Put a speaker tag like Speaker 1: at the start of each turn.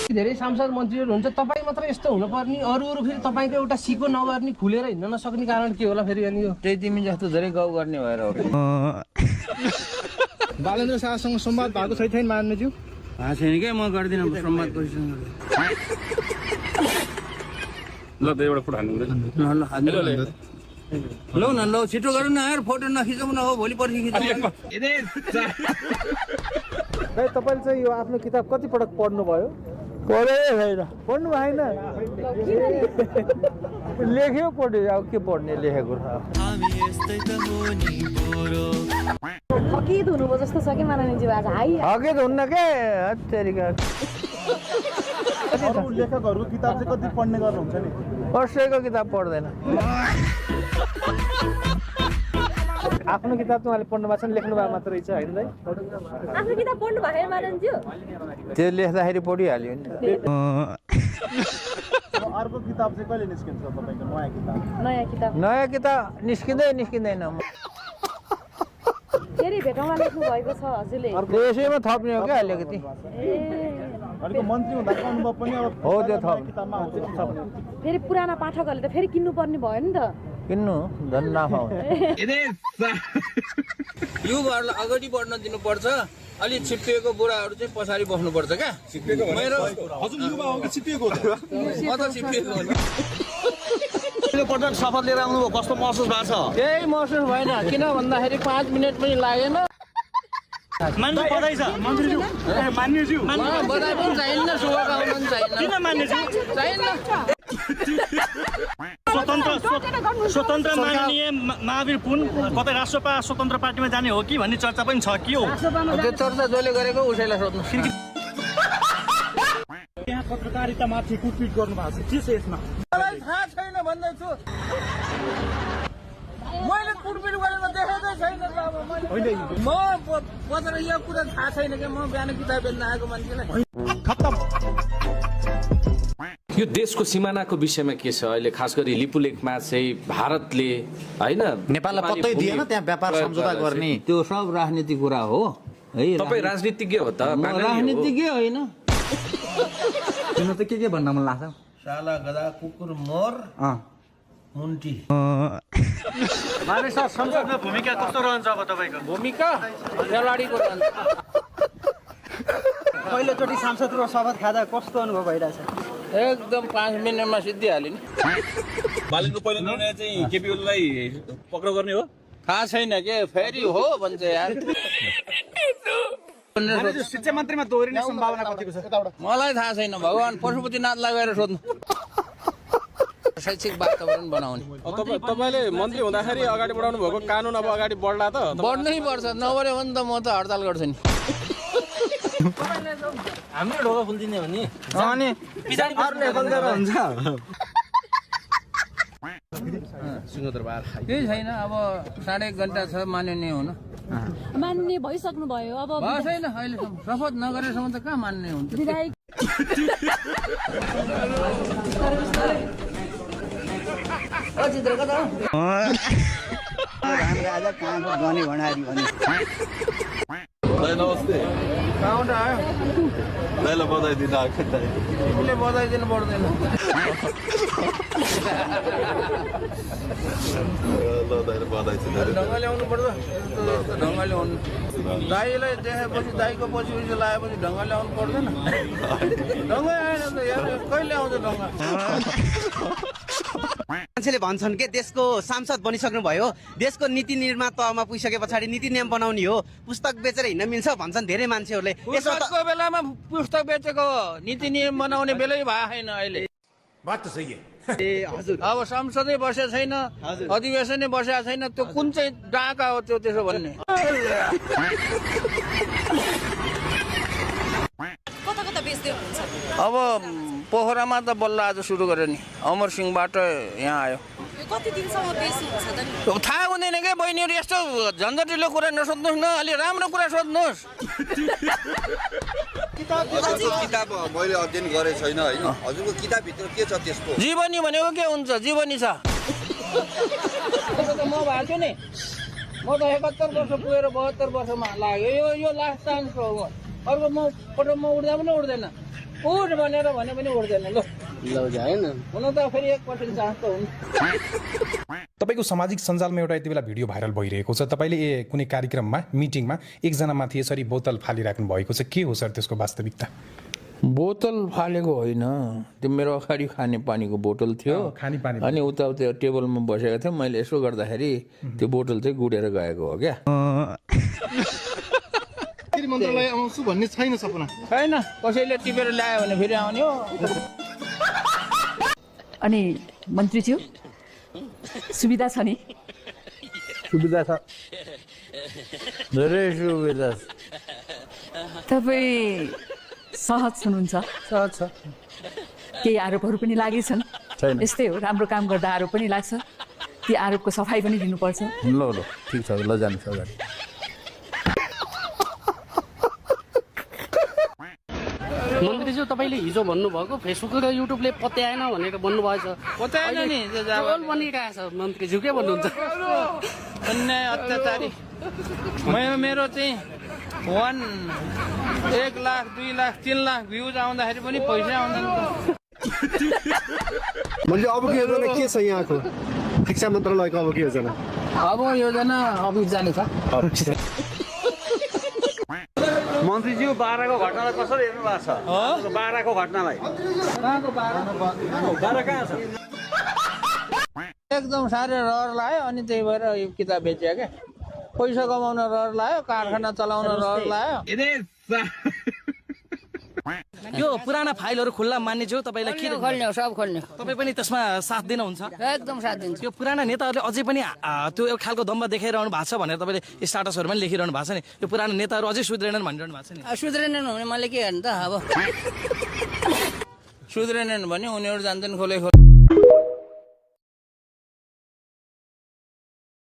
Speaker 1: धेरै सांसद मन्त्रीहरू हुन्छ, तपाईँ मात्र यस्तो हुनुपर्ने, अरू फेरि तपाईँको एउटा सिको नगर्ने, खुलेर हिँड्न नसक्ने कारण के होला फेरि? अनि यो
Speaker 2: त्यही तिमी जस्तो धेरै गाउँ गर्ने भएर हो।
Speaker 3: बालेन्द्र शाहसँग संवाद भएको छैन मान्यज्यू?
Speaker 2: छैन क्या, म गर्दिनँ संवाद कोहीसँग।
Speaker 4: ल त एउटा फोटो हान्नु
Speaker 2: लौ न, लौ छिटो गरौँ न यार, फोटो नखिचौँ न हो, भोलि पर्सि खिचौँ।
Speaker 3: तपाईँले चाहिँ यो आफ्नो किताब कति पटक पढ्नुभयो? पढ्नु भएन?
Speaker 2: लेख्यो पढ्यो, अब के पढ्ने लेखेको छ।
Speaker 5: हकित हुनुभयो जस्तो छ कि माननीयज्यू आज?
Speaker 2: हकित हुन्न के तरिका।
Speaker 3: लेखकहरूको किताब चाहिँ कति पढ्ने गर्नुहुन्छ नि?
Speaker 2: कसैको किताब पढ्दैन।
Speaker 3: आफ्नो किताब त उहाँले पढ्नु भएको छ, लेख्नु भएको मात्रै छ होइन?
Speaker 5: आफ्नो किताब पढ्नु भयो माननीयज्यू?
Speaker 2: त्यो लेख्दाखेरि पढिहाल्यो नि।
Speaker 3: अर्को किताब चाहिँ कहिले निस्किन्छ तपाईँको नयाँ किताब?
Speaker 2: नयाँ किताब निस्किँदैन।
Speaker 5: फेरि भेटौँला लेख्नु भएको छ हजुरले?
Speaker 2: त्यसैमा थप्ने हो क्या अलिकति।
Speaker 3: अलिक मन्त्री हुँदाको अनुभव पनि अब
Speaker 2: हो, त्यो थप।
Speaker 3: किताबमा हुन्छ नि थप्ने।
Speaker 5: फेरि पुराना पाठकहरूले त फेरि किन्नु पर्ने भयो नि त।
Speaker 2: किन्नु धन नाफा यो घरलाई अगाडि बढ्न दिनुपर्छ। अलि छिप्पिएको बुढाहरू चाहिँ पछाडि बस्नुपर्छ क्या। मेरो
Speaker 3: हजुर युवा हो कि छिप्पिएको हो?
Speaker 2: म त छिप्पिएको हो नि।
Speaker 3: पटक शपथ लिएर आउनुभयो, कस्तो महसुस भएको छ?
Speaker 2: केही महसुस भएन, किन भन्दाखेरि 5 मिनट पनि लागेन।
Speaker 3: मान्यज्यू बधाई छ मन्त्रीज्यू। मान्यज्यू
Speaker 2: बधाई पनि चाहिन्न, शुभकामना पनि चाहिन्न।
Speaker 3: किन मान्यज्यू?
Speaker 2: चाहिन्न।
Speaker 3: स्वतन्त्र माननीय महावीर पुन कतै राष्ट्रपा स्वतन्त्र पार्टीमा जाने हो कि भन्ने चर्चा पनि छ, के हो
Speaker 2: त्यो चर्चा जसले गरेको उसैलाई सोध्नु।
Speaker 3: यहाँ पत्रकारितामाथि कुटपिट गर्नु भएको छ, के छ यसमा?
Speaker 2: मलाई थाहा छैन भन्दैछु। मैले कुटपिट गरेको देखेकै छैन। म पत्र यो कुरा थाहा छैन कि म बिहान किताब बेच्न आएको मान्छेलाई।
Speaker 6: यो देशको सिमानाको विषयमा के छ अहिले, खास गरी लिपुलेखमा चाहिँ भारतले होइन
Speaker 7: नेपाललाई पत्तै दिएन त्यहाँ व्यापार सम्झौता गर्ने?
Speaker 2: त्यो सब राजनीतिक कुरा हो है।
Speaker 6: तपाईँ राजनीतिज्ञ हो त?
Speaker 2: राजनीतिज्ञ होइन।
Speaker 7: तिम्रो त के भन्न मन लाग्छ?
Speaker 2: साला गधा कुकुर मोर मुन्टी।
Speaker 3: माने सर, संसदमा भूमिका कस्तो रहन्छ अब तपाईँको?
Speaker 2: भूमिका खेलाडीको रहन्छ।
Speaker 3: पहिलोचोटि सांसद र शपथ खाँदा कस्तो अनुभव भइरहेछ?
Speaker 2: एकदम 5 मिनटमा सिद्धिहाल्यो नि।
Speaker 4: बालेनको पहिलो निर्णय चाहिँ केपी ओलीलाई पक्राउ गर्ने हो?
Speaker 2: थाहा छैन के, फेरि हो भन्छ यार।
Speaker 3: शिक्षा मन्त्रीमा दोहोरिने सम्भावना कतिको छ?
Speaker 2: मलाई थाहा छैन, भगवान पशुपतिनाथलाई गएर सोध्नु। शैक्षिक वातावरण बनाउने।
Speaker 4: तपाईँले मन्त्री हुँदाखेरि अगाडि बढाउनु भएको कानुन अब अगाडि बढ्ला त?
Speaker 2: बढ्नै पर्छ, नबढ्यो भने त म त हडताल गर्छु नि।
Speaker 1: हाम्रो ढोका फुल्दिने हो नि।
Speaker 2: अनि
Speaker 1: पछाडि अरूले गल्दै हुन्छ।
Speaker 2: केही छैन, अब 1.5 घन्टा छ मान्ने हुन।
Speaker 5: मान्ने भइसक्नु भयो अब?
Speaker 2: भएको छैन अहिलेसम्म, शपथ नगरेसम्म त कहाँ मान्ने हुन्छ।
Speaker 5: विधायक
Speaker 4: नमस्ते।
Speaker 2: कहाँबाट आयो?
Speaker 4: दाइलाई बधाई दिन आएको।
Speaker 2: तिमीले बधाई दिनु पर्दैन।
Speaker 4: ल दाइलाई बधाई छ।
Speaker 2: ढङ्गले आउनु पर्छ, ढङ्गले आउनु। दाईलाई देखेपछि, दाईको पछि लगाएपछि ढङ्गले आउनु पर्दैन? ढङ्गै आएन त यार, कहिले आउँछ ढङ्ग?
Speaker 8: मान्छेले भन्छन् के देशको सांसद बनिसक्नु भयो, देशको नीति निर्माण तहमा पुगिसके पछाडि नीति नियम बनाउने हो, पुस्तक बेचेर हिँड्न मिल्छ भन्छन् धेरै मान्छेहरूले।
Speaker 2: पुस्तकको बेलामा पुस्तक बेचेको हो, नीति नियम बनाउने बेलै भएको छैन अहिले।
Speaker 7: बात त सही
Speaker 8: ए हजुर,
Speaker 2: अब संसदै बसेको छैन, अधिवेशनै बसेको छैन, त्यो कुन चाहिँ डाका हो त्यो त्यसो भन्ने?
Speaker 5: कता कता बेच्दै हुनुहुन्छ?
Speaker 2: अब पोखरामा त बल्ल आज सुरु गर्यो नि, अमर सिंहबाट यहाँ आयो।
Speaker 5: कति दिनसम्म बेच्नुहुन्छ त नि?
Speaker 2: थाहा हुँदैन क्या बहिनीहरू, यस्तो झन्झटिलो कुरा नसोध्नुहोस् न, अलि राम्रो कुरा सोध्नुहोस्।
Speaker 9: किताब मैले अध्ययन गरे छैन होइन, हजुरको किताबभित्र के छ त्यसको?
Speaker 2: जीवनी भनेको के हुन्छ? जीवनी छ। म भएको छु नि, म त 71 वर्ष पुगेर 72 वर्षमा लाग्यो। यो लास्ट चान्स हो। अर्को म पटक म उठ्दा पनि उठ्दैन। उठ भनेर भने पनि उठ्दैन ल हुन त फेरि एकपट्टि चाहन्छ त हुनु।
Speaker 10: तपाईँको सामाजिक सञ्जालमा एउटा यति बेला भिडियो भाइरल भइरहेको छ। तपाईँले कुनै कार्यक्रममा मिटिङमा एकजना माथि यसरी बोतल फालिराख्नु भएको छ, के हो सर त्यसको वास्तविकता?
Speaker 2: बोतल फालेको होइन, त्यो मेरो अगाडि खाने पानीको बोतल थियो
Speaker 10: खानेपानी
Speaker 2: अनि उता त्यो टेबलमा बसेको थियो। मैले यसो गर्दाखेरि त्यो बोतल चाहिँ गुडेर गएको हो क्या।
Speaker 10: मन्त्रालय आउँछु भन्ने छैन सपना?
Speaker 2: छैन, कसैले टिपेर ल्यायो भने फेरि आउने हो।
Speaker 5: अनि मन्त्रीज्यू सुविधा छ नि?
Speaker 2: सुविधा छ, धेरै सुविधा छ।
Speaker 5: तपाईँ सहज हुनुहुन्छ?
Speaker 2: सहज छ,
Speaker 5: केही आरोपहरू पनि लागेछन्?
Speaker 2: छैन।
Speaker 5: यस्तै हो, राम्रो काम गर्दा आरोप पनि लाग्छ, ती आरोपको सफाई पनि दिनुपर्छ।
Speaker 2: ल ल ठिक छ, ल जानुहोस् अगाडि।
Speaker 1: मन्त्रीज्यू तपाईँले हिजो भन्नुभएको फेसबुक र युट्युबले पत्याएन भनेर भन्नुभएछ।
Speaker 2: पत्याएन नि,
Speaker 1: ट्रोल बनिरहेको छ मन्त्रीज्यू, के भन्नुहुन्छ?
Speaker 2: अन्याय अत्याचारी। मेरो चाहिँ 1 लाख 2 लाख 3 लाख भ्युज आउँदाखेरि पनि पैसा आउँदैन।
Speaker 11: मैले अब के योजना के छ यहाँको शिक्षा मन्त्रालयको अब के योजना?
Speaker 2: अब योजना अफिस जाने छ।
Speaker 3: मन्त्रीज्यू बाह्रको घटनालाई कसरी हेर्नु भएको छ? बाह्रको घटनालाई
Speaker 2: कहाँको 12 कहाँ छ? एकदम साह्रै रहर लाग्यो अनि त्यही भएर यो किताब बेच्यो क्या। पैसा कमाउन रहर लाग्यो, कारखाना चलाउन रहर लाग्यो।
Speaker 1: यो पुराना फाइलहरू खुल्ला मान्ने जो तपाईँलाई के
Speaker 8: खोल्ने सब खोल्ने,
Speaker 1: तपाईँ पनि त्यसमा साथ दिनुहुन्छ?
Speaker 8: एकदम साथ दिन्छ।
Speaker 1: यो पुराना नेताहरूले अझै पनि त्यो एक खालको दम्ब देखाइरहनु भएको छ भनेर तपाईँले स्टाटसहरूमा पनि लेखिरहनु भएको छ नि। यो पुराना नेताहरू अझै सुध्रेनन् भनिरहनु भएको छ नि।
Speaker 8: सुध्रेनन् भने मैले के गर्नु त? अब
Speaker 2: सुध्रेनन् भने उनीहरू जान्छन् खोले